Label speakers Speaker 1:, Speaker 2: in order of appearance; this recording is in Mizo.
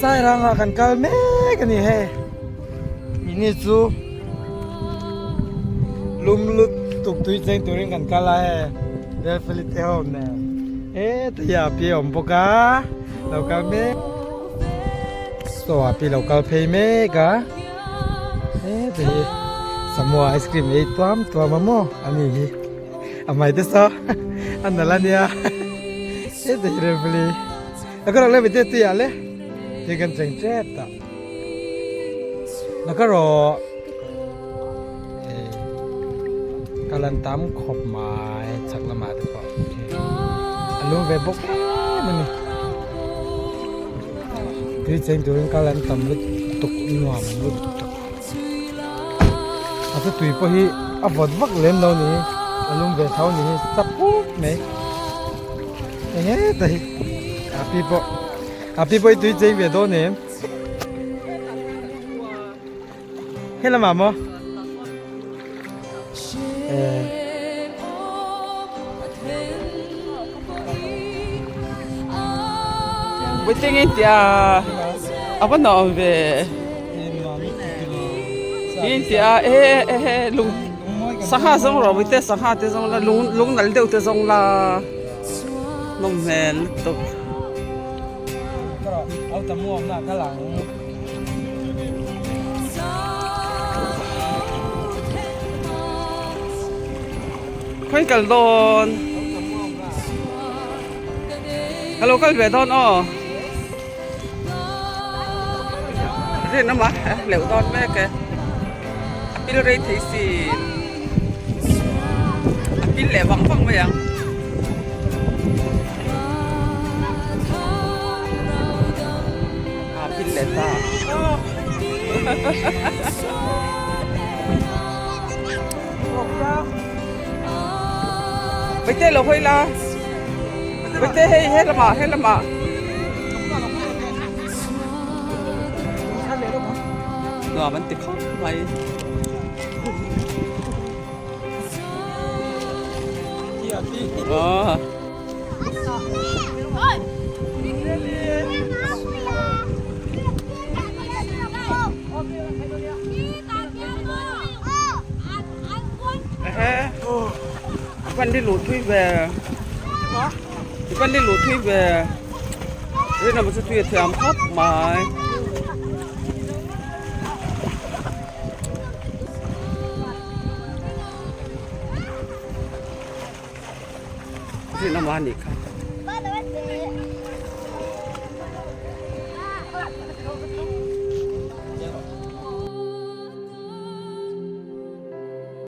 Speaker 1: Sairanga kan kal mek a ni hei ini chu lum lut tuk tui cheng turin kan kal a hei Delphine te ho nen heta hi a pi a awm bawk a lo kal mek saw a pi lo kal phei mek a heta hi samoa ice cream ei tuam tuam a maw a ni hi a hmai te saw a nalh a nia heta hi Delphine. La ka rawh le mite tui ah le ti kan cheng tep ta la ka rawh kalan tam khawp mai chak lamah te pawh a lum ve bawk em a ni tui cheng turin kalan tam lutuk nuam lutuk a chu tui pawh hi a vawt vak lem lo ni a lum ve tho ni hi chak puk mai. Enge ta hi a pi pawh a pi pawh i tui cheng ve dawn em he lamah maw eh
Speaker 2: Waiting in tia a va nuam ve in tia e e lung Sangha zawng rawh mite sangha te zawng la lung lung nal deuh te zawng la nawm hmel lutuk. Khawi kal dawn ka lo kal ve dawn aw rin awm a hleuh dawn mek e. A pil rei thei sin a pil leh vang vang mai ang. A pil leh ta. Vaite lo hawi la. Vaite hei he lamah he lamah. Nuam an ti khawp mai. Aw. Ehe. Van đi lũ thui về. Van đi lũ thui về. Đây là một số thui thiam khawp mai. Rinawma a nih kha.